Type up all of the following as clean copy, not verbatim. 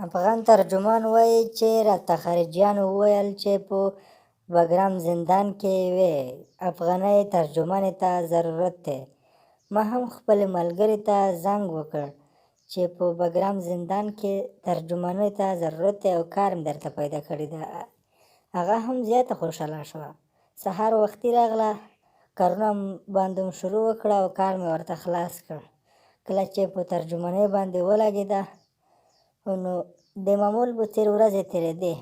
افغان ترجمان وایي چې راته خارجیانو وویل چې په بګرام زندان کې یوې افغانۍ ترجمانې ته ضرورت دی. ما هم خپلې ملګرې ته زنګ وکړ چې په بګرام زندان کې ترجمانۍ ته ضرورت دی او کار مې درته پیدا کړی ده. هغه هم زیاته خوشحاله شوه. سهار وختي راغله، کارونه باندې مو شروع وکړه او کار مې ورته خلاص کړ. کله چې په ترجمانۍ باندې ولګېده نو د معمول په څېر ورځې تېرېدې.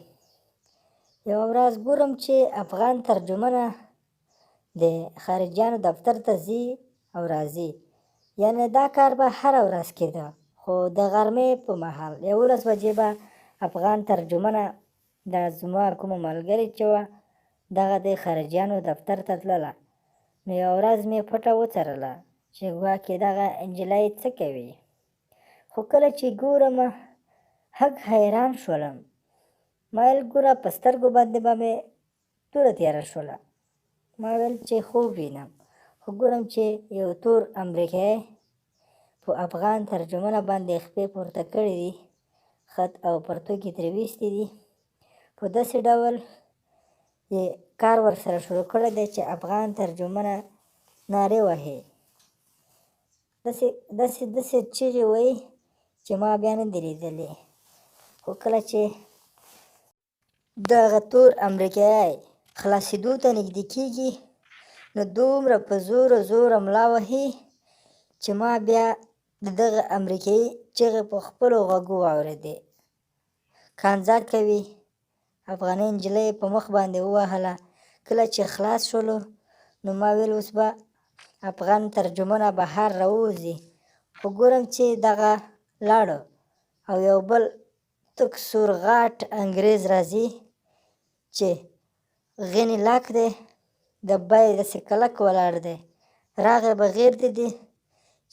یوه ورځ ګورم چې افغان ترجمنه د خارجیانو دفتر ته ځي او راځي، یعنې دا کار به هره ورځ کېده، خو د غرمې په مهال 11 بجې به افغان ترجمنه دا زما کومه ملګرې چې وه دغه د خارجیانو دفتر ته تلله. نو یوه ورځ مې پټه وڅرله چې ګواکې دغه نجلۍ څه کوي، خو کله چې ګورم هک حیران شولم. ما ویل ګوره په سترګو باندې به مې توره تیاره شوله. ما ویل چې خوب وینم، خو ګورم چې یو تور امریکایی په افغان ترجمنه باندې خپې پورته کړې دي، خط او پرتوګ یې ترې ویستي دي. په داسې ډول یې کار ورسره شروع کړی دی چې افغان ترجمنه نارې وهي، داسې داسې داسې چیغې وهي چې ما بیا نه دي لیدلې. خو کله چې دغه تور امریکایی خلاصېدو ته نږدې کېږي نو دومره په زوره زوره ملا وهي چې ما بیا د دغه امریکایي چغې په خپلو غوږو واورېدې. کانځا کوي، افغانۍ نجلۍ په مخ باندې ووهله. کله چې خلاص شولو نو ما ویل اوس به افغان ترجمنه بهر راووځي، خو ګورم چې دغه لاړو او یو بل تک سور غاټ انګریز راځي چې غني لاک دی، د بای داسې کلک ولاړ دی. راغی بغیر د دې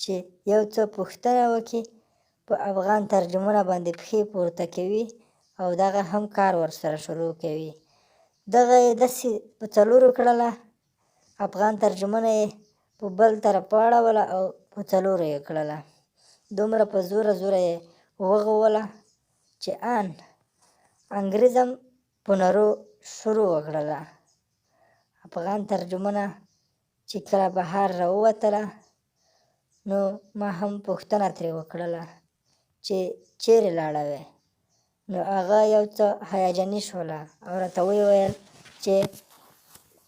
چې یو څه پوښتنه وکړي په افغان ترجمنه باندې پښې پورته کوي او دغه هم کار ورسره شروع کوي. دغه یې داسې په څلورو کړله، افغان ترجمنه یې په بل طرف واړوله او په څلورو یې کړله. دومره په زوره زوره یې وغوله چې ان انګریز هم په نرو شروع وکړله. افغان ترجمنه چې کله بهر راووتله نو ما هم پوښتنه ترې وکړله چې چیرې لاړه وې؟ نو هغه یو څه هیجاني شوله او راته ویې ویل چې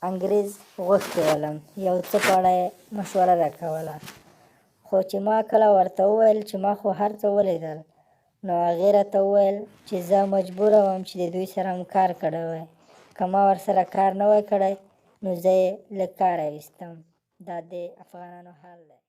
انګریز غوښتې ولم، یو څه په اړه یې مشوره راکوله. خو چې ما کله ورته وویل چې ما خو هر څه ولیدل، نو هغې راته وویل چې زه مجبوره وم چې د دوی سره هم کار کړی وای، که ما ورسره کار نه وای کړی نو زه یې له کاره ویستم. دا د افغانانو حال دی.